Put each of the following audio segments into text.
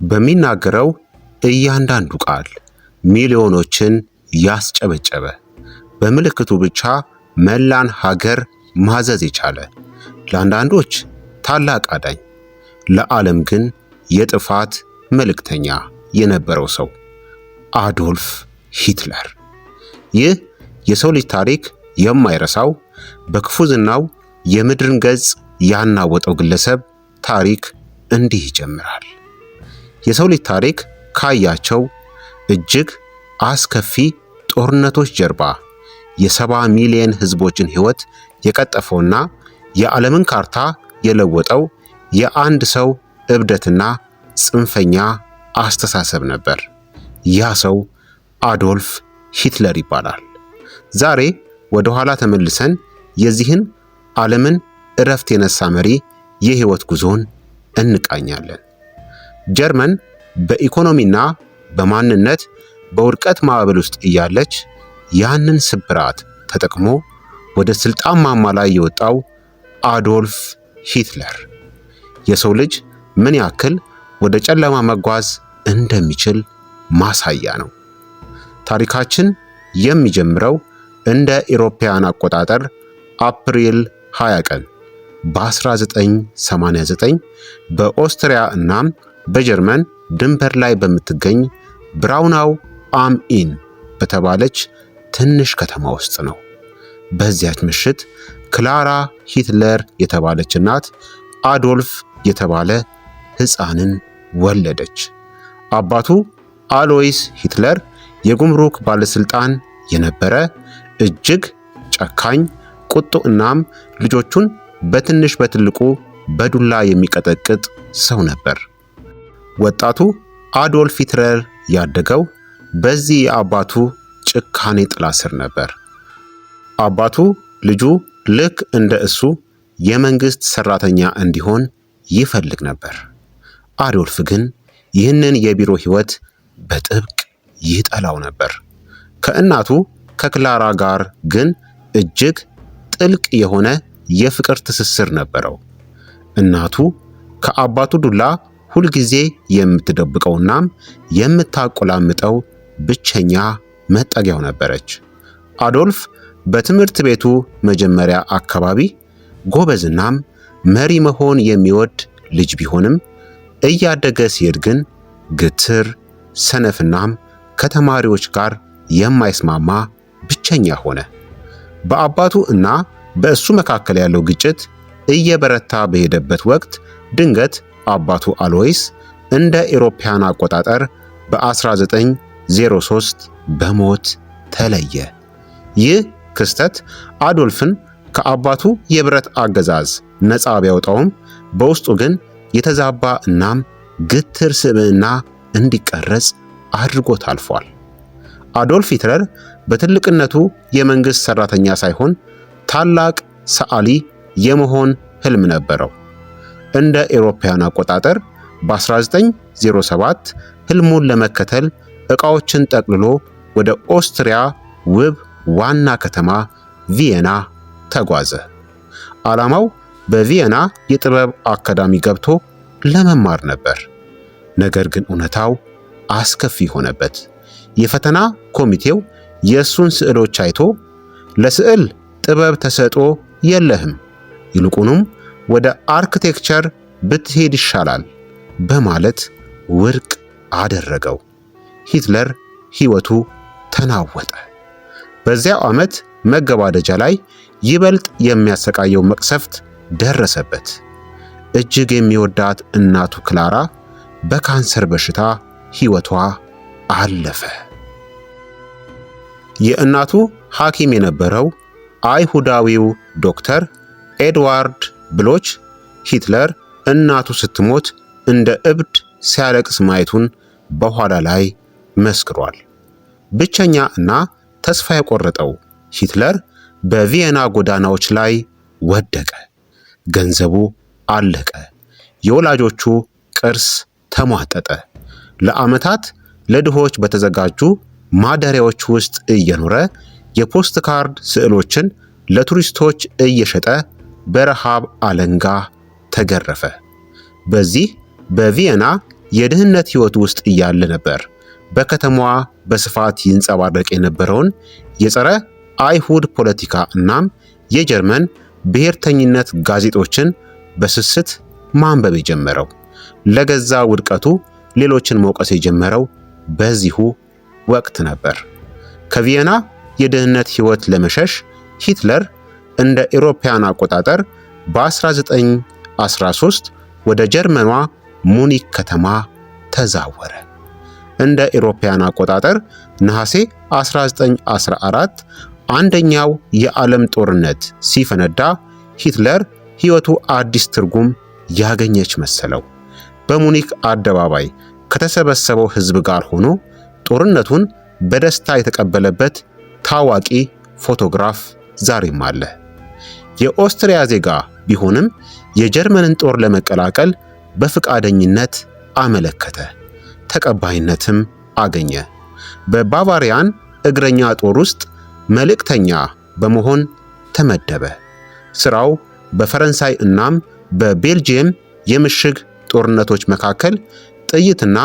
በሚናገረው እያንዳንዱ ቃል ሚሊዮኖችን ያስጨበጨበ፣ በምልክቱ ብቻ መላን ሀገር ማዘዝ የቻለ፣ ለአንዳንዶች ታላቅ አዳኝ፣ ለዓለም ግን የጥፋት መልእክተኛ የነበረው ሰው አዶልፍ ሂትለር። ይህ የሰው ልጅ ታሪክ የማይረሳው፣ በክፉ ዝናው የምድርን ገጽ ያናወጠው ግለሰብ ታሪክ እንዲህ ይጀምራል። የሰው ልጅ ታሪክ ካያቸው እጅግ አስከፊ ጦርነቶች ጀርባ የ70 ሚሊየን ሕዝቦችን ሕይወት የቀጠፈውና የዓለምን ካርታ የለወጠው የአንድ ሰው እብደትና ጽንፈኛ አስተሳሰብ ነበር። ያ ሰው አዶልፍ ሂትለር ይባላል። ዛሬ ወደ ኋላ ተመልሰን የዚህን ዓለምን እረፍት የነሳ መሪ የሕይወት ጉዞን እንቃኛለን። ጀርመን በኢኮኖሚና በማንነት በውድቀት ማዕበል ውስጥ እያለች ያንን ስብራት ተጠቅሞ ወደ ስልጣን ማማ ላይ የወጣው አዶልፍ ሂትለር የሰው ልጅ ምን ያክል ወደ ጨለማ መጓዝ እንደሚችል ማሳያ ነው። ታሪካችን የሚጀምረው እንደ ኢሮፓያን አቆጣጠር አፕሪል 20 ቀን በ1989 በኦስትሪያ እናም በጀርመን ድንበር ላይ በምትገኝ ብራውናው አም ኢን በተባለች ትንሽ ከተማ ውስጥ ነው። በዚያች ምሽት ክላራ ሂትለር የተባለች እናት አዶልፍ የተባለ ሕፃንን ወለደች። አባቱ አሎይስ ሂትለር የጉምሩክ ባለስልጣን የነበረ፣ እጅግ ጨካኝ፣ ቁጡ እናም ልጆቹን በትንሽ በትልቁ በዱላ የሚቀጠቅጥ ሰው ነበር። ወጣቱ አዶልፍ ሂትለር ያደገው በዚህ የአባቱ ጭካኔ ጥላ ስር ነበር። አባቱ ልጁ ልክ እንደ እሱ የመንግስት ሰራተኛ እንዲሆን ይፈልግ ነበር። አዶልፍ ግን ይህንን የቢሮ ህይወት በጥብቅ ይጠላው ነበር። ከእናቱ ከክላራ ጋር ግን እጅግ ጥልቅ የሆነ የፍቅር ትስስር ነበረው። እናቱ ከአባቱ ዱላ ሁልጊዜ የምትደብቀውናም የምታቆላምጠው ብቸኛ መጠጊያው ነበረች። አዶልፍ በትምህርት ቤቱ መጀመሪያ አካባቢ ጎበዝናም መሪ መሆን የሚወድ ልጅ ቢሆንም፣ እያደገ ሲሄድ ግን ግትር፣ ሰነፍናም ከተማሪዎች ጋር የማይስማማ ብቸኛ ሆነ። በአባቱ እና በእሱ መካከል ያለው ግጭት እየበረታ በሄደበት ወቅት ድንገት አባቱ አሎይስ እንደ ኤሮፓያን አቆጣጠር በ1903 በሞት ተለየ። ይህ ክስተት አዶልፍን ከአባቱ የብረት አገዛዝ ነፃ ቢያወጣውም፣ በውስጡ ግን የተዛባ እናም ግትር ስብዕና እንዲቀረጽ አድርጎት አልፏል። አዶልፍ ሂትለር በትልቅነቱ የመንግሥት ሠራተኛ ሳይሆን ታላቅ ሰዓሊ የመሆን ህልም ነበረው። እንደ ኤሮፓያን አቆጣጠር በ1907 ህልሙን ለመከተል ዕቃዎችን ጠቅልሎ ወደ ኦስትሪያ ውብ ዋና ከተማ ቪየና ተጓዘ። ዓላማው በቪየና የጥበብ አካዳሚ ገብቶ ለመማር ነበር። ነገር ግን እውነታው አስከፊ ሆነበት። የፈተና ኮሚቴው የእሱን ስዕሎች አይቶ "ለስዕል ጥበብ ተሰጥኦ የለህም፣ ይልቁንም ወደ architecture ብትሄድ ይሻላል" በማለት ውድቅ አደረገው። ሂትለር ሕይወቱ ተናወጠ። በዚያው ዓመት መገባደጃ ላይ ይበልጥ የሚያሰቃየው መቅሰፍት ደረሰበት። እጅግ የሚወዳት እናቱ ክላራ በካንሰር በሽታ ሕይወቷ አለፈ። የእናቱ ሐኪም የነበረው አይሁዳዊው ዶክተር ኤድዋርድ ብሎች ሂትለር እናቱ ስትሞት እንደ እብድ ሲያለቅስ ማየቱን በኋላ ላይ መስክሯል። ብቸኛ እና ተስፋ የቆረጠው ሂትለር በቪየና ጎዳናዎች ላይ ወደቀ። ገንዘቡ አለቀ። የወላጆቹ ቅርስ ተሟጠጠ። ለዓመታት ለድሆች በተዘጋጁ ማደሪያዎች ውስጥ እየኖረ፣ የፖስት ካርድ ስዕሎችን ለቱሪስቶች እየሸጠ በረሃብ አለንጋ ተገረፈ። በዚህ በቪየና የድህነት ሕይወት ውስጥ እያለ ነበር በከተማዋ በስፋት ይንጸባረቅ የነበረውን የጸረ አይሁድ ፖለቲካ እናም የጀርመን ብሔርተኝነት ጋዜጦችን በስስት ማንበብ የጀመረው። ለገዛ ውድቀቱ ሌሎችን መውቀስ የጀመረው በዚሁ ወቅት ነበር። ከቪየና የድህነት ሕይወት ለመሸሽ ሂትለር እንደ ኢሮፓያን አቆጣጠር በ1913 ወደ ጀርመኗ ሙኒክ ከተማ ተዛወረ። እንደ ኢሮፓያን አቆጣጠር ነሐሴ 1914 አንደኛው የዓለም ጦርነት ሲፈነዳ ሂትለር ሕይወቱ አዲስ ትርጉም ያገኘች መሰለው። በሙኒክ አደባባይ ከተሰበሰበው ሕዝብ ጋር ሆኖ ጦርነቱን በደስታ የተቀበለበት ታዋቂ ፎቶግራፍ ዛሬም አለ። የኦስትሪያ ዜጋ ቢሆንም የጀርመንን ጦር ለመቀላቀል በፈቃደኝነት አመለከተ። ተቀባይነትም አገኘ። በባቫሪያን እግረኛ ጦር ውስጥ መልእክተኛ በመሆን ተመደበ። ስራው በፈረንሳይ እናም በቤልጅየም የምሽግ ጦርነቶች መካከል ጥይትና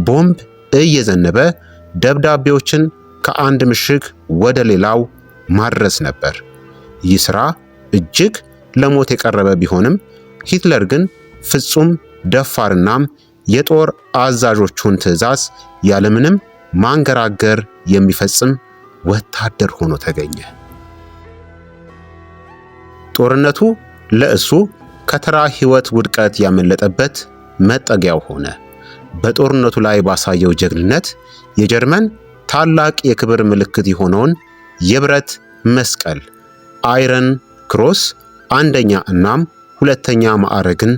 ቦምብ እየዘነበ ደብዳቤዎችን ከአንድ ምሽግ ወደ ሌላው ማድረስ ነበር። ይህ ሥራ እጅግ ለሞት የቀረበ ቢሆንም ሂትለር ግን ፍጹም ደፋርናም የጦር አዛዦቹን ትዕዛዝ ያለምንም ማንገራገር የሚፈጽም ወታደር ሆኖ ተገኘ። ጦርነቱ ለእሱ ከተራ ሕይወት ውድቀት ያመለጠበት መጠጊያው ሆነ። በጦርነቱ ላይ ባሳየው ጀግንነት የጀርመን ታላቅ የክብር ምልክት የሆነውን የብረት መስቀል Iron Cross አንደኛ እናም ሁለተኛ ማዕረግን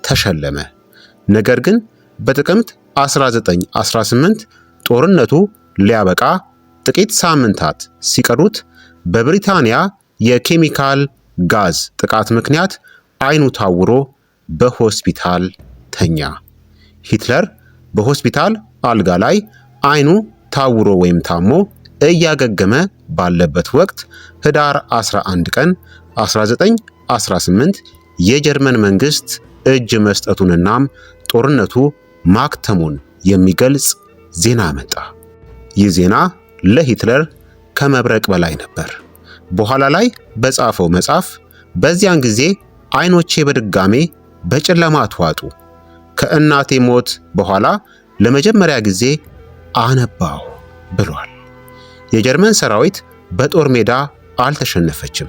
ተሸለመ። ነገር ግን በጥቅምት 1918 ጦርነቱ ሊያበቃ ጥቂት ሳምንታት ሲቀሩት በብሪታንያ የኬሚካል ጋዝ ጥቃት ምክንያት አይኑ ታውሮ በሆስፒታል ተኛ። ሂትለር በሆስፒታል አልጋ ላይ አይኑ ታውሮ ወይም ታሞ እያገገመ ባለበት ወቅት ህዳር 11 ቀን 1918 የጀርመን መንግስት እጅ መስጠቱንናም ጦርነቱ ማክተሙን የሚገልጽ ዜና መጣ። ይህ ዜና ለሂትለር ከመብረቅ በላይ ነበር። በኋላ ላይ በጻፈው መጽሐፍ በዚያን ጊዜ አይኖቼ በድጋሜ በጨለማ ተዋጡ፣ ከእናቴ ሞት በኋላ ለመጀመሪያ ጊዜ አነባሁ ብሏል። የጀርመን ሰራዊት በጦር ሜዳ አልተሸነፈችም።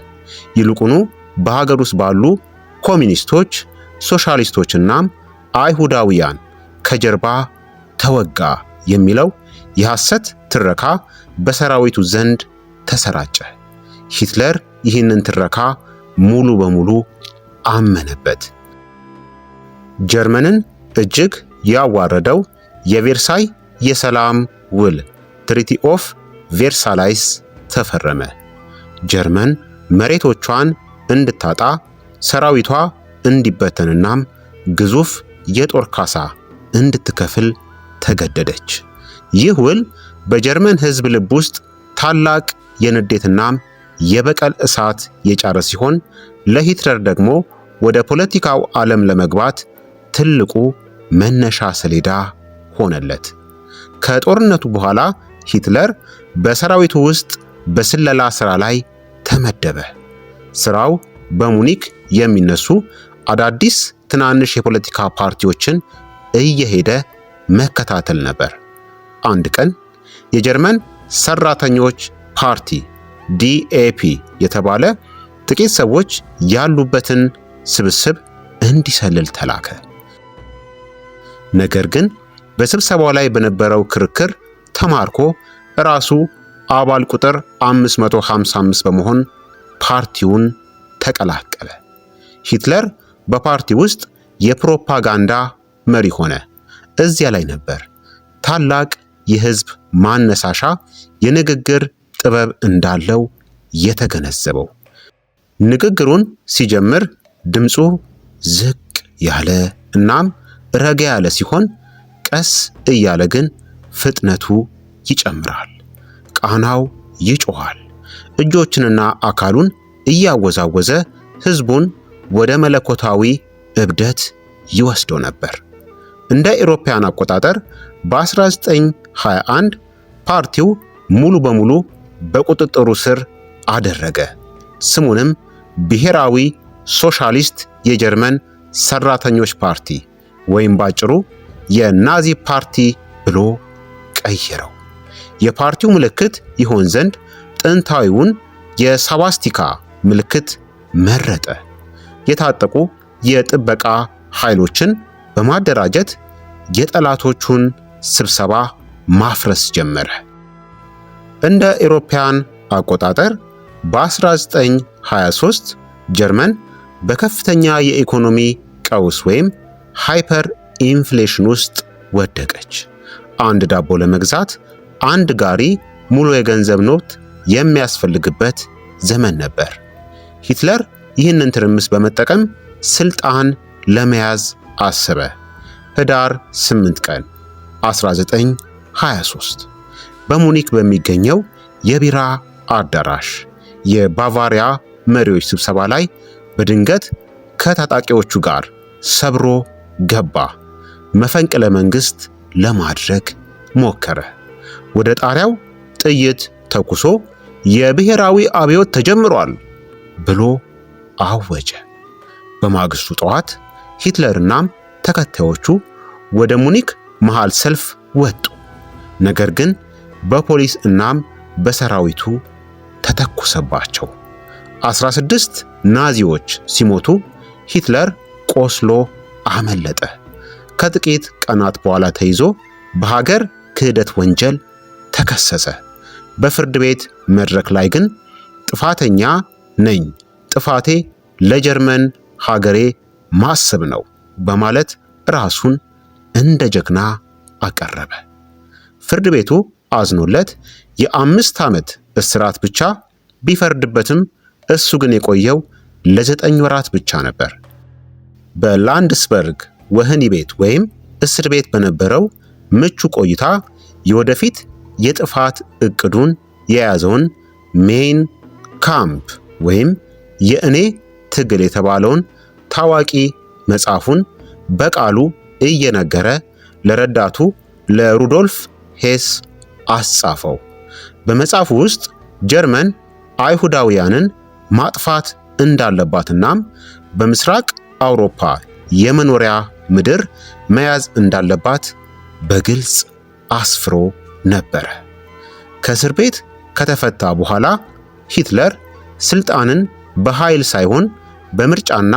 ይልቁኑ በሀገር ውስጥ ባሉ ኮሚኒስቶች፣ ሶሻሊስቶችና አይሁዳውያን ከጀርባ ተወጋ የሚለው የሐሰት ትረካ በሰራዊቱ ዘንድ ተሰራጨ። ሂትለር ይህንን ትረካ ሙሉ በሙሉ አመነበት። ጀርመንን እጅግ ያዋረደው የቬርሳይ የሰላም ውል Treaty of Versailles ተፈረመ። ጀርመን መሬቶቿን እንድታጣ፣ ሰራዊቷ እንዲበተንናም ግዙፍ የጦር ካሳ እንድትከፍል ተገደደች። ይህ ውል በጀርመን ሕዝብ ልብ ውስጥ ታላቅ የንዴትናም የበቀል እሳት የጫረ ሲሆን ለሂትለር ደግሞ ወደ ፖለቲካው ዓለም ለመግባት ትልቁ መነሻ ሰሌዳ ሆነለት። ከጦርነቱ በኋላ ሂትለር በሰራዊቱ ውስጥ በስለላ ሥራ ላይ ተመደበ። ስራው በሙኒክ የሚነሱ አዳዲስ ትናንሽ የፖለቲካ ፓርቲዎችን እየሄደ መከታተል ነበር። አንድ ቀን የጀርመን ሰራተኞች ፓርቲ DAP የተባለ ጥቂት ሰዎች ያሉበትን ስብስብ እንዲሰልል ተላከ። ነገር ግን በስብሰባው ላይ በነበረው ክርክር ተማርኮ ራሱ አባል ቁጥር 555 በመሆን ፓርቲውን ተቀላቀለ። ሂትለር በፓርቲ ውስጥ የፕሮፓጋንዳ መሪ ሆነ። እዚያ ላይ ነበር ታላቅ የህዝብ ማነሳሻ የንግግር ጥበብ እንዳለው የተገነዘበው። ንግግሩን ሲጀምር ድምፁ ዝቅ ያለ እናም ረጋ ያለ ሲሆን ቀስ እያለ ግን ፍጥነቱ ይጨምራል። ቃናው ይጮኻል። እጆችንና አካሉን እያወዛወዘ ህዝቡን ወደ መለኮታዊ እብደት ይወስደው ነበር። እንደ አውሮፓውያን አቆጣጠር በ1921 ፓርቲው ሙሉ በሙሉ በቁጥጥሩ ስር አደረገ። ስሙንም ብሔራዊ ሶሻሊስት የጀርመን ሰራተኞች ፓርቲ ወይም ባጭሩ የናዚ ፓርቲ ብሎ ቀየረው። የፓርቲው ምልክት ይሆን ዘንድ ጥንታዊውን የስዋስቲካ ምልክት መረጠ። የታጠቁ የጥበቃ ኃይሎችን በማደራጀት የጠላቶቹን ስብሰባ ማፍረስ ጀመረ። እንደ አውሮፓውያን አቆጣጠር በ1923 ጀርመን በከፍተኛ የኢኮኖሚ ቀውስ ወይም hyperinflation ውስጥ ወደቀች። አንድ ዳቦ ለመግዛት አንድ ጋሪ ሙሉ የገንዘብ ኖት የሚያስፈልግበት ዘመን ነበር። ሂትለር ይህንን ትርምስ በመጠቀም ስልጣን ለመያዝ አሰበ። ህዳር 8 ቀን 1923 በሙኒክ በሚገኘው የቢራ አዳራሽ የባቫሪያ መሪዎች ስብሰባ ላይ በድንገት ከታጣቂዎቹ ጋር ሰብሮ ገባ። መፈንቅለ መንግስት ለማድረግ ሞከረ። ወደ ጣሪያው ጥይት ተኩሶ የብሔራዊ አብዮት ተጀምሯል ብሎ አወጀ። በማግስቱ ጠዋት ሂትለርናም ተከታዮቹ ወደ ሙኒክ መሃል ሰልፍ ወጡ። ነገር ግን በፖሊስ እናም በሰራዊቱ ተተኮሰባቸው። 16 ናዚዎች ሲሞቱ ሂትለር ቆስሎ አመለጠ። ከጥቂት ቀናት በኋላ ተይዞ በሀገር ክህደት ወንጀል ተከሰሰ። በፍርድ ቤት መድረክ ላይ ግን ጥፋተኛ ነኝ፣ ጥፋቴ ለጀርመን ሀገሬ ማሰብ ነው በማለት ራሱን እንደ ጀግና አቀረበ። ፍርድ ቤቱ አዝኖለት የ5 ዓመት እስራት ብቻ ቢፈርድበትም እሱ ግን የቆየው ለ9 ወራት ብቻ ነበር። በላንድስበርግ ወህኒ ቤት ወይም እስር ቤት በነበረው ምቹ ቆይታ የወደፊት የጥፋት እቅዱን የያዘውን ሜይን ካምፕ ወይም የእኔ ትግል የተባለውን ታዋቂ መጽሐፉን በቃሉ እየነገረ ለረዳቱ ለሩዶልፍ ሄስ አስጻፈው። በመጽሐፉ ውስጥ ጀርመን አይሁዳውያንን ማጥፋት እንዳለባትናም በምስራቅ አውሮፓ የመኖሪያ ምድር መያዝ እንዳለባት በግልጽ አስፍሮ ነበረ። ከእስር ቤት ከተፈታ በኋላ ሂትለር ስልጣንን በኃይል ሳይሆን በምርጫና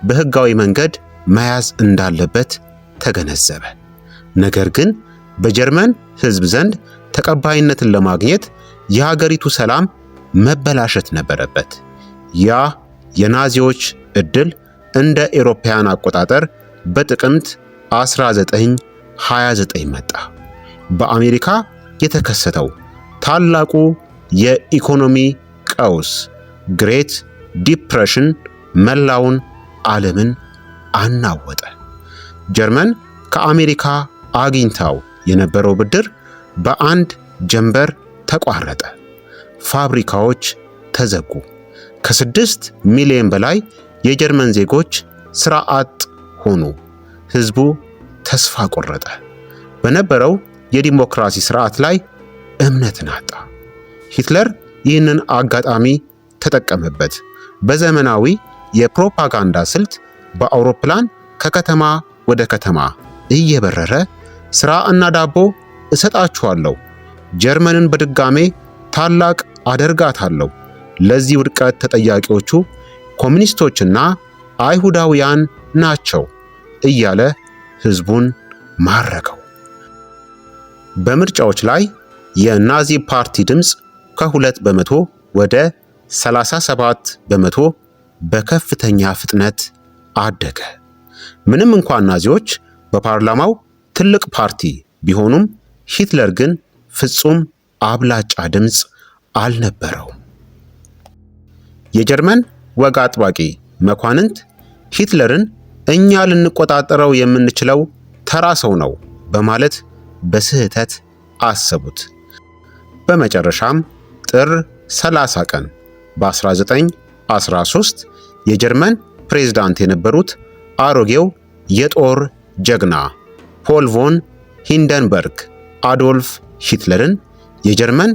በሕጋዊ መንገድ መያዝ እንዳለበት ተገነዘበ። ነገር ግን በጀርመን ሕዝብ ዘንድ ተቀባይነትን ለማግኘት የሀገሪቱ ሰላም መበላሸት ነበረበት። ያ የናዚዎች ዕድል እንደ አውሮፓውያን አቆጣጠር በጥቅምት 1929 መጣ። በአሜሪካ የተከሰተው ታላቁ የኢኮኖሚ ቀውስ Great Depression መላውን ዓለምን አናወጠ። ጀርመን ከአሜሪካ አግኝታው የነበረው ብድር በአንድ ጀንበር ተቋረጠ። ፋብሪካዎች ተዘጉ። ከ6 ሚሊዮን በላይ የጀርመን ዜጎች ሥራ አጥ ሆኑ። ሕዝቡ ተስፋ ቆረጠ። በነበረው የዲሞክራሲ ስርዓት ላይ እምነትን አጣ። ሂትለር ይህንን አጋጣሚ ተጠቀመበት። በዘመናዊ የፕሮፓጋንዳ ስልት በአውሮፕላን ከከተማ ወደ ከተማ እየበረረ ሥራ እና ዳቦ እሰጣችኋለሁ፣ ጀርመንን በድጋሜ ታላቅ አደርጋታለሁ፣ ለዚህ ውድቀት ተጠያቂዎቹ ኮሚኒስቶችና አይሁዳውያን ናቸው እያለ ሕዝቡን ማረከው። በምርጫዎች ላይ የናዚ ፓርቲ ድምፅ ከ2% ወደ 37% በከፍተኛ ፍጥነት አደገ። ምንም እንኳን ናዚዎች በፓርላማው ትልቅ ፓርቲ ቢሆኑም ሂትለር ግን ፍጹም አብላጫ ድምፅ አልነበረውም። የጀርመን ወግ አጥባቂ መኳንንት ሂትለርን እኛ ልንቆጣጠረው የምንችለው ተራ ሰው ነው በማለት በስህተት አሰቡት። በመጨረሻም ጥር 30 ቀን በ1913 የጀርመን ፕሬዝዳንት የነበሩት አሮጌው የጦር ጀግና ፖል ቮን ሂንደንበርግ አዶልፍ ሂትለርን የጀርመን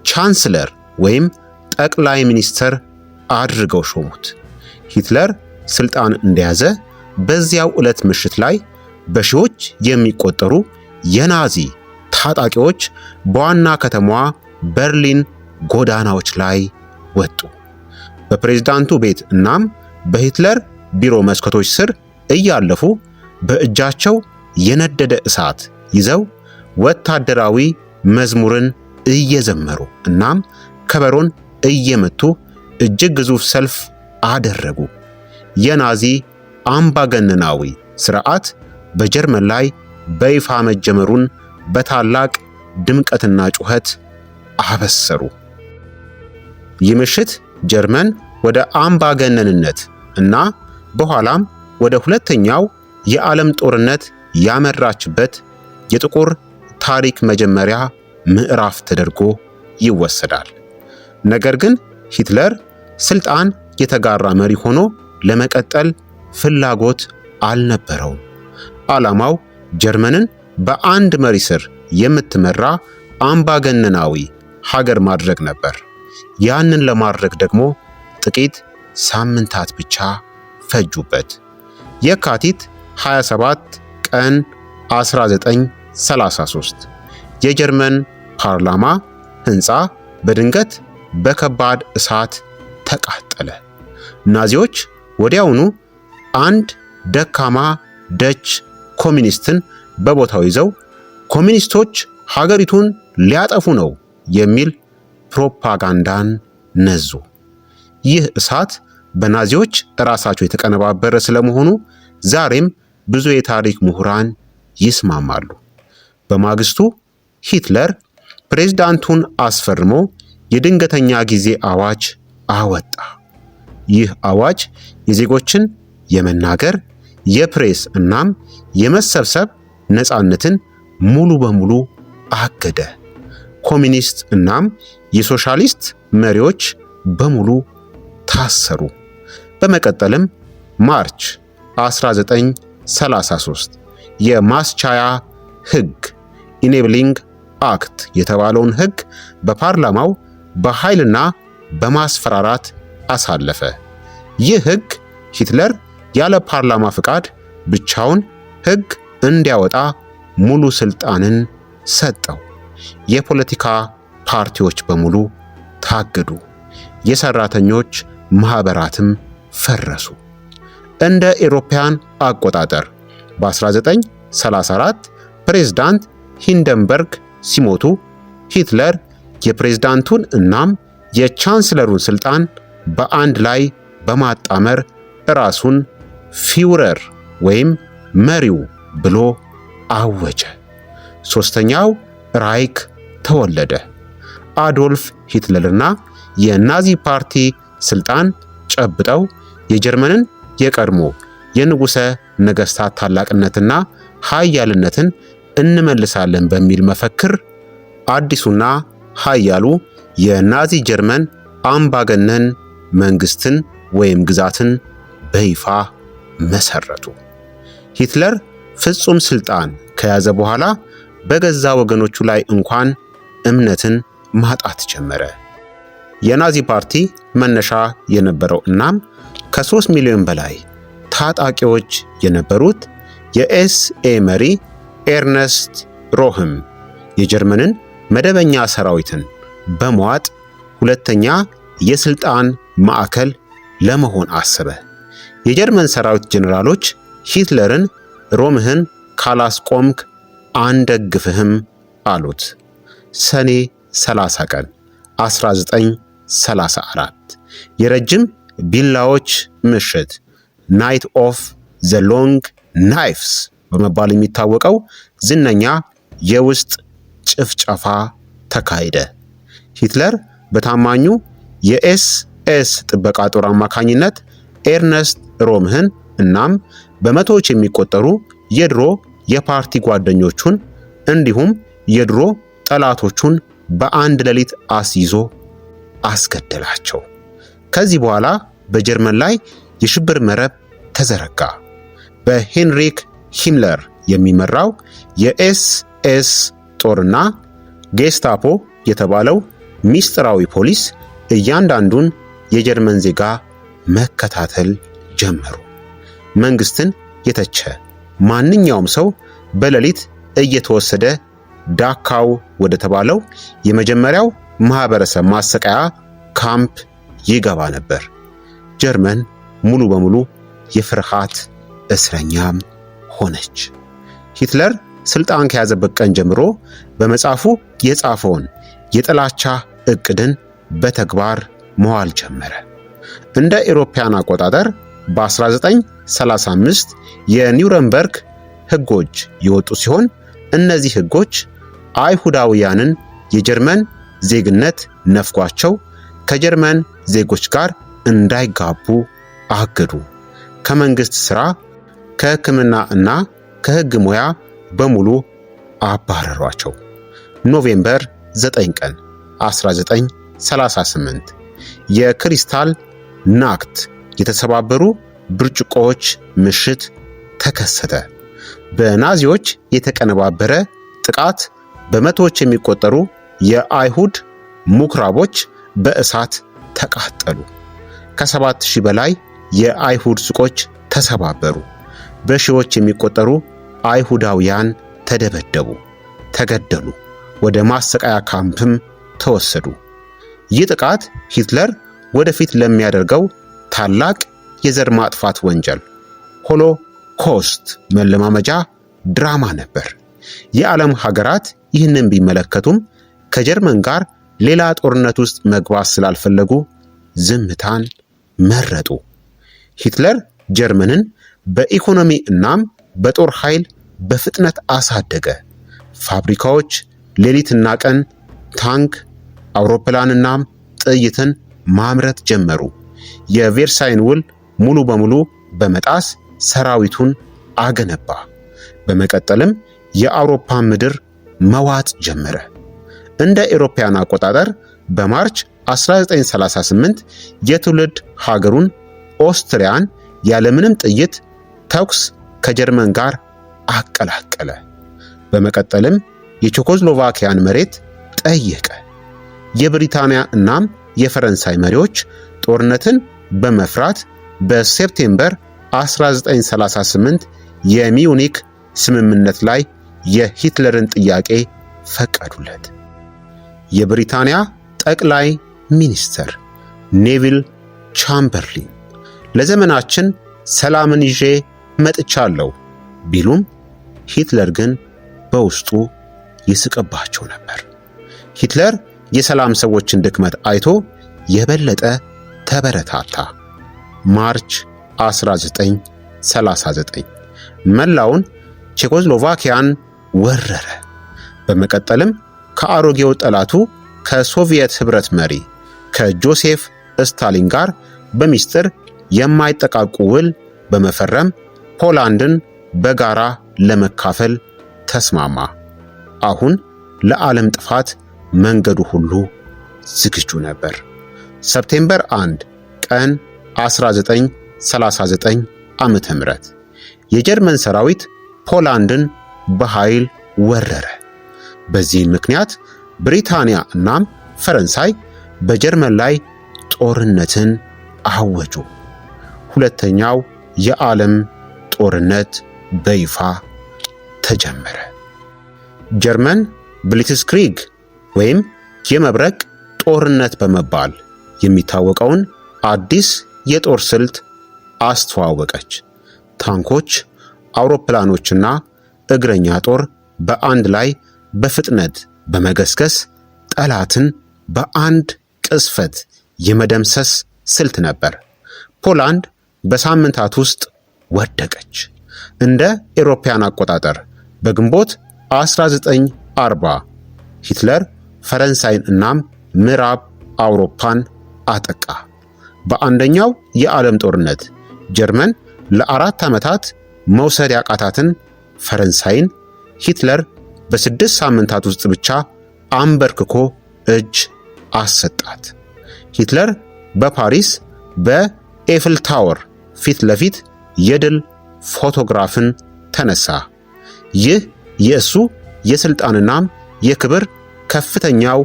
ቻንስለር ወይም ጠቅላይ ሚኒስተር አድርገው ሾሙት። ሂትለር ስልጣን እንደያዘ በዚያው ዕለት ምሽት ላይ በሺዎች የሚቆጠሩ የናዚ ታጣቂዎች በዋና ከተማዋ በርሊን ጎዳናዎች ላይ ወጡ። በፕሬዝዳንቱ ቤት እናም በሂትለር ቢሮ መስኮቶች ስር እያለፉ በእጃቸው የነደደ እሳት ይዘው ወታደራዊ መዝሙርን እየዘመሩ እናም ከበሮን እየመቱ እጅግ ግዙፍ ሰልፍ አደረጉ። የናዚ አምባገነናዊ ስርዓት በጀርመን ላይ በይፋ መጀመሩን በታላቅ ድምቀትና ጩኸት አበሰሩ። ይህ ምሽት ጀርመን ወደ አምባገነንነት እና በኋላም ወደ ሁለተኛው የዓለም ጦርነት ያመራችበት የጥቁር ታሪክ መጀመሪያ ምዕራፍ ተደርጎ ይወሰዳል። ነገር ግን ሂትለር ስልጣን የተጋራ መሪ ሆኖ ለመቀጠል ፍላጎት አልነበረውም። ዓላማው ጀርመንን በአንድ መሪ ስር የምትመራ አምባገነናዊ ሀገር ማድረግ ነበር። ያንን ለማድረግ ደግሞ ጥቂት ሳምንታት ብቻ ፈጁበት። የካቲት 27 ቀን 1933 የጀርመን ፓርላማ ሕንፃ በድንገት በከባድ እሳት ተቃጠለ። ናዚዎች ወዲያውኑ አንድ ደካማ ደች ኮሚኒስትን በቦታው ይዘው ኮሚኒስቶች ሀገሪቱን ሊያጠፉ ነው የሚል ፕሮፓጋንዳን ነዙ። ይህ እሳት በናዚዎች ራሳቸው የተቀነባበረ ስለመሆኑ ዛሬም ብዙ የታሪክ ምሁራን ይስማማሉ። በማግስቱ ሂትለር ፕሬዝዳንቱን አስፈርሞ የድንገተኛ ጊዜ አዋጅ አወጣ። ይህ አዋጅ የዜጎችን የመናገር፣ የፕሬስ እናም የመሰብሰብ ነፃነትን ሙሉ በሙሉ አገደ። ኮሚኒስት እናም የሶሻሊስት መሪዎች በሙሉ ታሰሩ። በመቀጠልም March 1933 የማስቻያ ሕግ Enabling Act የተባለውን ሕግ በፓርላማው በኃይልና በማስፈራራት አሳለፈ። ይህ ሕግ ሂትለር ያለ ፓርላማ ፍቃድ ብቻውን ሕግ እንዲያወጣ ሙሉ ስልጣንን ሰጠው። የፖለቲካ ፓርቲዎች በሙሉ ታገዱ። የሰራተኞች ማህበራትም ፈረሱ። እንደ ኤሮፓያን አቆጣጠር በ1934 ፕሬዝዳንት ሂንደንበርግ ሲሞቱ ሂትለር የፕሬዝዳንቱን እናም የቻንስለሩን ስልጣን በአንድ ላይ በማጣመር ራሱን ፊውረር ወይም መሪው ብሎ አወጀ። ሶስተኛው ራይክ ተወለደ። አዶልፍ ሂትለርና የናዚ ፓርቲ ስልጣን ጨብጠው የጀርመንን የቀድሞ የንጉሠ ነገሥታት ታላቅነትና ኃያልነትን እንመልሳለን በሚል መፈክር አዲሱና ኃያሉ የናዚ ጀርመን አምባገነን መንግስትን ወይም ግዛትን በይፋ መሰረቱ። ሂትለር ፍጹም ስልጣን ከያዘ በኋላ በገዛ ወገኖቹ ላይ እንኳን እምነትን ማጣት ጀመረ። የናዚ ፓርቲ መነሻ የነበረው እናም ከ3 ሚሊዮን በላይ ታጣቂዎች የነበሩት የኤስኤ መሪ ኤርነስት ሮህም የጀርመንን መደበኛ ሰራዊትን በመዋጥ ሁለተኛ የስልጣን ማዕከል ለመሆን አሰበ። የጀርመን ሰራዊት ጀኔራሎች ሂትለርን ሮምህን ካላስቆምክ አንደግፍህም አሉት። ሰኔ 30 ቀን 1934 የረጅም ቢላዎች ምሽት፣ Night of the Long Knives በመባል የሚታወቀው ዝነኛ የውስጥ ጭፍጨፋ ተካሄደ። ሂትለር በታማኙ የኤስኤስ ጥበቃ ጦር አማካኝነት ኤርነስት ሮምህን እናም በመቶዎች የሚቆጠሩ የድሮ የፓርቲ ጓደኞቹን እንዲሁም የድሮ ጠላቶቹን በአንድ ሌሊት አስይዞ አስገደላቸው። ከዚህ በኋላ በጀርመን ላይ የሽብር መረብ ተዘረጋ። በሄንሪክ ሂምለር የሚመራው የኤስኤስ ጦርና ጌስታፖ የተባለው ሚስጥራዊ ፖሊስ እያንዳንዱን የጀርመን ዜጋ መከታተል ጀመሩ። መንግስትን የተቸ ማንኛውም ሰው በሌሊት እየተወሰደ ዳካው ወደ ተባለው የመጀመሪያው ማህበረሰብ ማሰቃያ ካምፕ ይገባ ነበር። ጀርመን ሙሉ በሙሉ የፍርሃት እስረኛም ሆነች። ሂትለር ስልጣን ከያዘበት ቀን ጀምሮ በመጽሐፉ የጻፈውን የጥላቻ ዕቅድን በተግባር መዋል ጀመረ። እንደ አውሮፓውያን አቆጣጠር በ1935 የኒውረምበርግ ሕጎች የወጡ ሲሆን እነዚህ ሕጎች አይሁዳውያንን የጀርመን ዜግነት ነፍጓቸው ከጀርመን ዜጎች ጋር እንዳይጋቡ አገዱ። ከመንግስት ሥራ፣ ከሕክምና እና ከሕግ ሙያ በሙሉ አባረሯቸው። November 9 ቀን 1938 የክሪስታል ናክት የተሰባበሩ ብርጭቆዎች ምሽት ተከሰተ። በናዚዎች የተቀነባበረ ጥቃት በመቶዎች የሚቆጠሩ የአይሁድ ምኩራቦች በእሳት ተቃጠሉ። ከ7,000 በላይ የአይሁድ ሱቆች ተሰባበሩ። በሺዎች የሚቆጠሩ አይሁዳውያን ተደበደቡ፣ ተገደሉ፣ ወደ ማሰቃያ ካምፕም ተወሰዱ። ይህ ጥቃት ሂትለር ወደፊት ለሚያደርገው ታላቅ የዘር ማጥፋት ወንጀል ሆሎኮስት መለማመጃ ድራማ ነበር። የዓለም ሀገራት ይህንን ቢመለከቱም ከጀርመን ጋር ሌላ ጦርነት ውስጥ መግባት ስላልፈለጉ ዝምታን መረጡ። ሂትለር ጀርመንን በኢኮኖሚ እናም በጦር ኃይል በፍጥነት አሳደገ። ፋብሪካዎች ሌሊትና ቀን ታንክ፣ አውሮፕላንናም ጥይትን ማምረት ጀመሩ። የቬርሳይን ውል ሙሉ በሙሉ በመጣስ ሰራዊቱን አገነባ። በመቀጠልም የአውሮፓ ምድር መዋጥ ጀመረ። እንደ አውሮፓውያን አቆጣጠር በ March 1938 የትውልድ ሀገሩን ኦስትሪያን ያለምንም ጥይት ተኩስ ከጀርመን ጋር አቀላቀለ። በመቀጠልም የቼኮስሎቫኪያን መሬት ጠየቀ። የብሪታንያ እናም የፈረንሳይ መሪዎች ጦርነትን በመፍራት በ September 1938 የሚዩኒክ ስምምነት ላይ የሂትለርን ጥያቄ ፈቀዱለት። የብሪታንያ ጠቅላይ ሚኒስትር ኔቪል ቻምበርሊን ለዘመናችን ሰላምን ይዤ መጥቻለሁ ቢሉም ሂትለር ግን በውስጡ ይስቅባቸው ነበር። ሂትለር የሰላም ሰዎችን ድክመት አይቶ የበለጠ ተበረታታ። March 1939 መላውን ቼኮስሎቫኪያን ወረረ። በመቀጠልም ከአሮጌው ጠላቱ ከሶቪየት ኅብረት መሪ ከጆሴፍ ስታሊን ጋር በሚስጥር የማይጠቃቁ ውል በመፈረም ፖላንድን በጋራ ለመካፈል ተስማማ። አሁን ለዓለም ጥፋት መንገዱ ሁሉ ዝግጁ ነበር። September 1 ቀን 1939 ዓመተ ምህረት የጀርመን ሰራዊት ፖላንድን በኃይል ወረረ። በዚህም ምክንያት ብሪታንያ እናም ፈረንሳይ በጀርመን ላይ ጦርነትን አወጁ። ሁለተኛው የዓለም ጦርነት በይፋ ተጀመረ። ጀርመን Blitzkrieg ወይም የመብረቅ ጦርነት በመባል የሚታወቀውን አዲስ የጦር ስልት አስተዋወቀች። ታንኮች፣ አውሮፕላኖችና እግረኛ ጦር በአንድ ላይ በፍጥነት በመገስገስ ጠላትን በአንድ ቅጽበት የመደምሰስ ስልት ነበር። ፖላንድ በሳምንታት ውስጥ ወደቀች። እንደ ኤሮፓያን አቆጣጠር በግንቦት 1940 ሂትለር ፈረንሳይን እናም ምዕራብ አውሮፓን አጠቃ። በአንደኛው የዓለም ጦርነት ጀርመን ለ4 ዓመታት መውሰድ ያቃታትን ፈረንሳይን ሂትለር በ6 ሳምንታት ውስጥ ብቻ አንበርክኮ እጅ አሰጣት። ሂትለር በፓሪስ በኤፍል ታወር ፊት ለፊት የድል ፎቶግራፍን ተነሳ። ይህ የእሱ የሥልጣንናም የክብር ከፍተኛው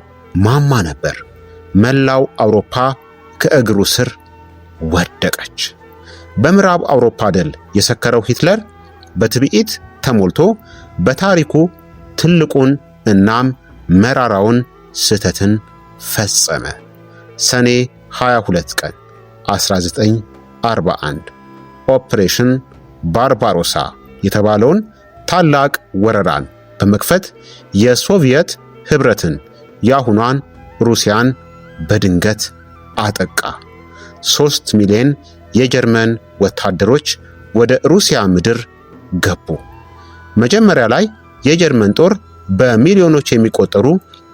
ማማ ነበር። መላው አውሮፓ ከእግሩ ስር ወደቀች። በምዕራብ አውሮፓ ድል የሰከረው ሂትለር በትዕቢት ተሞልቶ በታሪኩ ትልቁን እናም መራራውን ስህተትን ፈጸመ። ሰኔ 22 ቀን 1941 ኦፕሬሽን ባርባሮሳ የተባለውን ታላቅ ወረራን በመክፈት የሶቪየት ኅብረትን የአሁኗን ሩሲያን በድንገት አጠቃ። 3 ሚሊዮን የጀርመን ወታደሮች ወደ ሩሲያ ምድር ገቡ። መጀመሪያ ላይ የጀርመን ጦር በሚሊዮኖች የሚቆጠሩ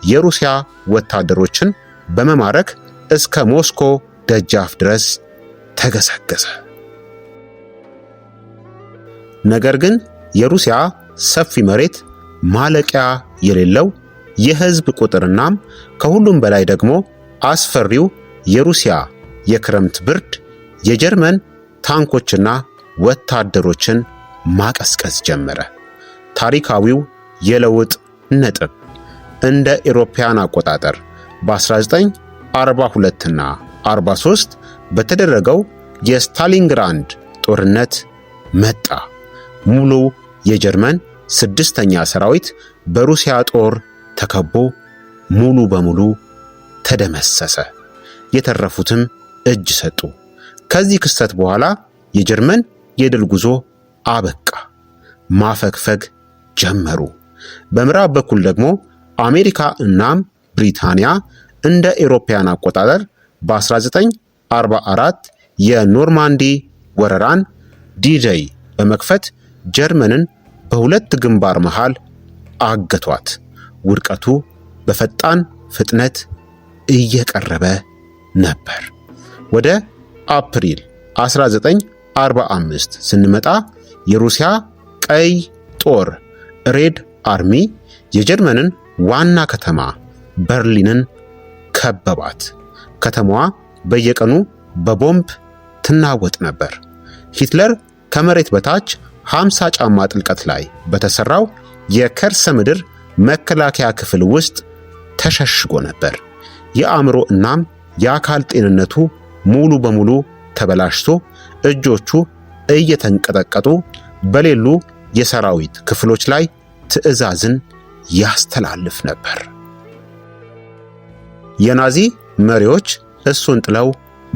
የሩሲያ ወታደሮችን በመማረክ እስከ ሞስኮ ደጃፍ ድረስ ተገሰገሰ። ነገር ግን የሩሲያ ሰፊ መሬት፣ ማለቂያ የሌለው የሕዝብ ቁጥርናም ከሁሉም በላይ ደግሞ አስፈሪው የሩሲያ የክረምት ብርድ የጀርመን ታንኮችና ወታደሮችን ማቀዝቀዝ ጀመረ። ታሪካዊው የለውጥ ነጥብ እንደ ኢሮፓያን አቆጣጠር በ1942ና 43 በተደረገው የስታሊንግራንድ ጦርነት መጣ። ሙሉ የጀርመን ስድስተኛ ሰራዊት በሩሲያ ጦር ተከቦ ሙሉ በሙሉ ተደመሰሰ። የተረፉትም እጅ ሰጡ። ከዚህ ክስተት በኋላ የጀርመን የድል ጉዞ አበቃ። ማፈግፈግ ጀመሩ። በምዕራብ በኩል ደግሞ አሜሪካ እናም ብሪታንያ እንደ ኤሮፓያን አቆጣጠር በ1944 የኖርማንዲ ወረራን D-Day በመክፈት ጀርመንን በሁለት ግንባር መሃል አገቷት። ውድቀቱ በፈጣን ፍጥነት እየቀረበ ነበር። ወደ አፕሪል 1945 ስንመጣ የሩሲያ ቀይ ጦር Red Army የጀርመንን ዋና ከተማ በርሊንን ከበባት። ከተማዋ በየቀኑ በቦምብ ትናወጥ ነበር። ሂትለር ከመሬት በታች 50 ጫማ ጥልቀት ላይ በተሰራው የከርሰ ምድር መከላከያ ክፍል ውስጥ ተሸሽጎ ነበር። የአእምሮ እናም የአካል ጤንነቱ ሙሉ በሙሉ ተበላሽቶ እጆቹ እየተንቀጠቀጡ በሌሉ የሰራዊት ክፍሎች ላይ ትዕዛዝን ያስተላልፍ ነበር። የናዚ መሪዎች እሱን ጥለው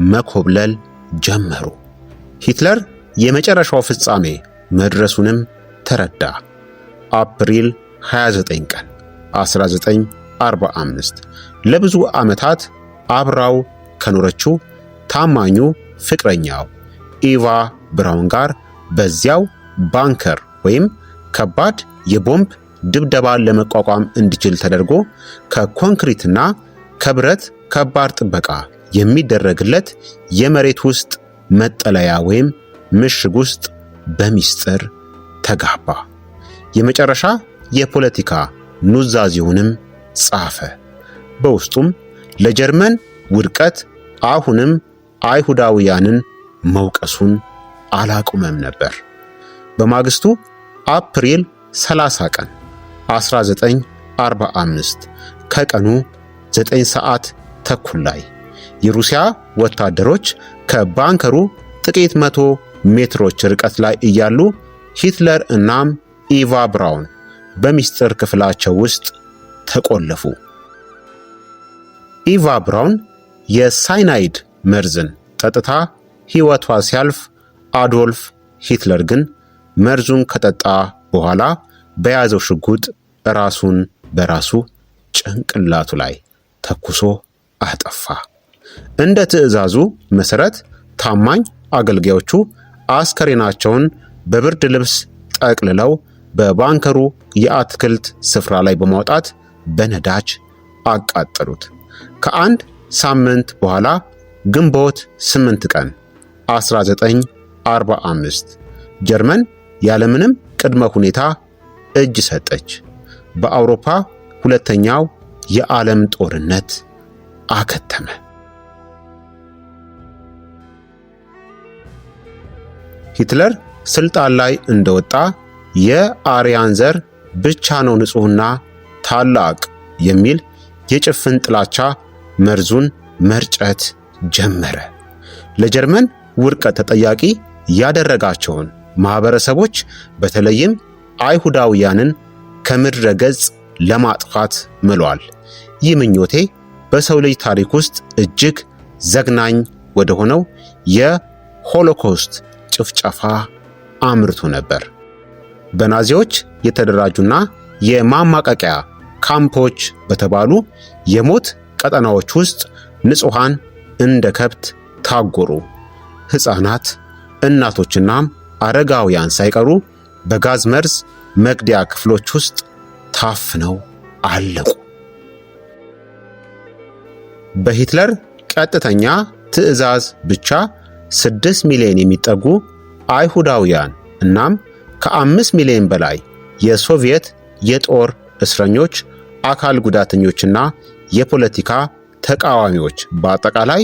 መኮብለል ጀመሩ። ሂትለር የመጨረሻው ፍጻሜ መድረሱንም ተረዳ። አፕሪል 29 ቀን 1945 ለብዙ ዓመታት አብራው ከኖረችው ታማኙ ፍቅረኛው ኢቫ ብራውን ጋር በዚያው bunker ወይም ከባድ የቦምብ ድብደባን ለመቋቋም እንዲችል ተደርጎ ከኮንክሪትና ከብረት ከባድ ጥበቃ የሚደረግለት የመሬት ውስጥ መጠለያ ወይም ምሽግ ውስጥ በሚስጥር ተጋባ። የመጨረሻ የፖለቲካ ኑዛዜውንም ጻፈ። በውስጡም ለጀርመን ውድቀት አሁንም አይሁዳውያንን መውቀሱን አላቆመም ነበር። በማግስቱ አፕሪል 30 ቀን 1945 ከቀኑ 9 ሰዓት ተኩል ላይ የሩሲያ ወታደሮች ከ bunker ኡ ጥቂት መቶ ሜትሮች ርቀት ላይ እያሉ ሂትለር እናም ኢቫ ብራውን በሚስጥር ክፍላቸው ውስጥ ተቆለፉ። ኢቫ ብራውን የሳይናይድ መርዝን ጠጥታ ሕይወቷ ሲያልፍ፣ አዶልፍ ሂትለር ግን መርዙን ከጠጣ በኋላ በያዘው ሽጉጥ ራሱን በራሱ ጭንቅላቱ ላይ ተኩሶ አጠፋ። እንደ ትዕዛዙ መሰረት ታማኝ አገልጋዮቹ አስከሬናቸውን በብርድ ልብስ ጠቅልለው በ bunker ኡ የአትክልት ስፍራ ላይ በማውጣት በነዳጅ አቃጠሉት። ከአንድ ሳምንት በኋላ ግንቦት 8 ቀን 1945 ጀርመን ያለምንም ቅድመ ሁኔታ እጅ ሰጠች። በአውሮፓ ሁለተኛው የዓለም ጦርነት አከተመ። ሂትለር ስልጣን ላይ እንደወጣ የአርያን ዘር ብቻ ነው ንጹሕና ታላቅ የሚል የጭፍን ጥላቻ መርዙን መርጨት ጀመረ። ለጀርመን ውድቀት ተጠያቂ ያደረጋቸውን ማኅበረሰቦች በተለይም አይሁዳውያንን ከምድረ ገጽ ለማጥፋት ምሏል። ይህ ምኞቴ በሰው ልጅ ታሪክ ውስጥ እጅግ ዘግናኝ ወደሆነው የሆሎኮስት ጭፍጨፋ አምርቶ ነበር። በናዚዎች የተደራጁና የማማቀቂያ ካምፖች በተባሉ የሞት ቀጠናዎች ውስጥ ንጹሐን እንደ ከብት ታጎሩ። ሕፃናት፣ እናቶችናም አረጋውያን ሳይቀሩ በጋዝ መርዝ መግደያ ክፍሎች ውስጥ ታፍነው አለቁ። በሂትለር ቀጥተኛ ትዕዛዝ ብቻ 6 ሚሊዮን የሚጠጉ አይሁዳውያን እናም ከ5 ሚሊዮን በላይ የሶቪየት የጦር እስረኞች፣ አካል ጉዳተኞችና የፖለቲካ ተቃዋሚዎች በአጠቃላይ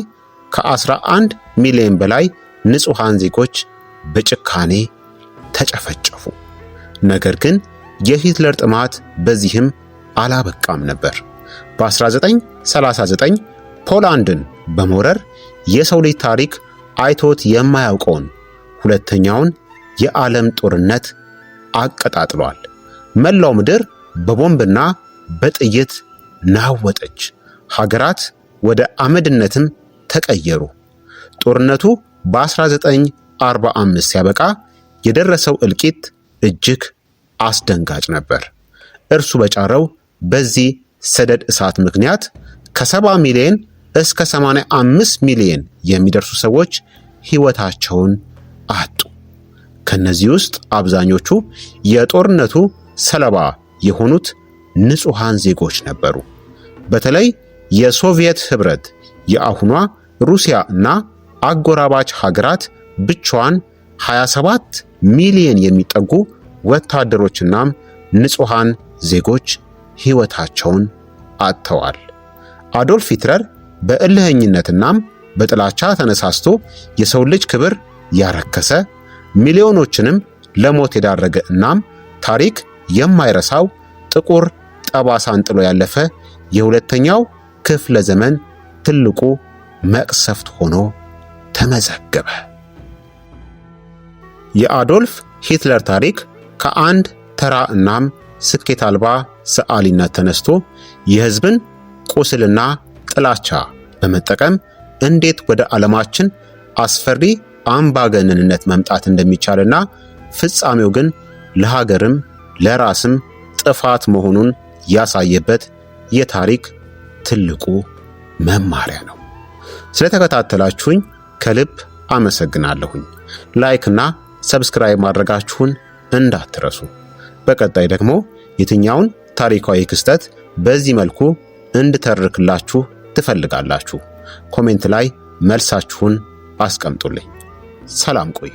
ከ11 ሚሊዮን በላይ ንጹሐን ዜጎች በጭካኔ ተጨፈጨፉ። ነገር ግን የሂትለር ጥማት በዚህም አላበቃም ነበር። በ1939 ፖላንድን በመውረር የሰው ልጅ ታሪክ አይቶት የማያውቀውን ሁለተኛውን የዓለም ጦርነት አቀጣጥሏል። መላው ምድር በቦምብና በጥይት ናወጠች። ሀገራት ወደ አመድነትም ተቀየሩ። ጦርነቱ በ1945 ሲያበቃ የደረሰው እልቂት እጅግ አስደንጋጭ ነበር። እርሱ በጫረው በዚህ ሰደድ እሳት ምክንያት ከ70 ሚሊዮን እስከ 85 ሚሊዮን የሚደርሱ ሰዎች ሕይወታቸውን አጡ። ከነዚህ ውስጥ አብዛኞቹ የጦርነቱ ሰለባ የሆኑት ንጹሐን ዜጎች ነበሩ። በተለይ የሶቪየት ኅብረት፣ የአሁኗ ሩሲያ እና አጎራባች ሀገራት ብቻዋን 27 ሚሊዮን የሚጠጉ ወታደሮችናም ንጹሐን ዜጎች ሕይወታቸውን አጥተዋል። አዶልፍ ሂትለር በእልህኝነትናም በጥላቻ ተነሳስቶ የሰው ልጅ ክብር ያረከሰ፣ ሚሊዮኖችንም ለሞት የዳረገ እናም ታሪክ የማይረሳው ጥቁር ጠባሳን ጥሎ ያለፈ የሁለተኛው ክፍለ ዘመን ትልቁ መቅሰፍት ሆኖ ተመዘገበ። የአዶልፍ ሂትለር ታሪክ ከአንድ ተራ እናም ስኬት አልባ ሰዓሊነት ተነስቶ የሕዝብን ቁስልና ጥላቻ በመጠቀም እንዴት ወደ ዓለማችን አስፈሪ አምባገነንነት መምጣት እንደሚቻልና ፍጻሜው ግን ለሀገርም ለራስም ጥፋት መሆኑን ያሳየበት የታሪክ ትልቁ መማሪያ ነው። ስለተከታተላችሁኝ ከልብ አመሰግናለሁኝ። Like ና subscribe ማድረጋችሁን እንዳትረሱ። በቀጣይ ደግሞ የትኛውን ታሪካዊ ክስተት በዚህ መልኩ እንድተርክላችሁ ትፈልጋላችሁ? Comment ላይ መልሳችሁን አስቀምጡልኝ። ሰላም ቆዩ።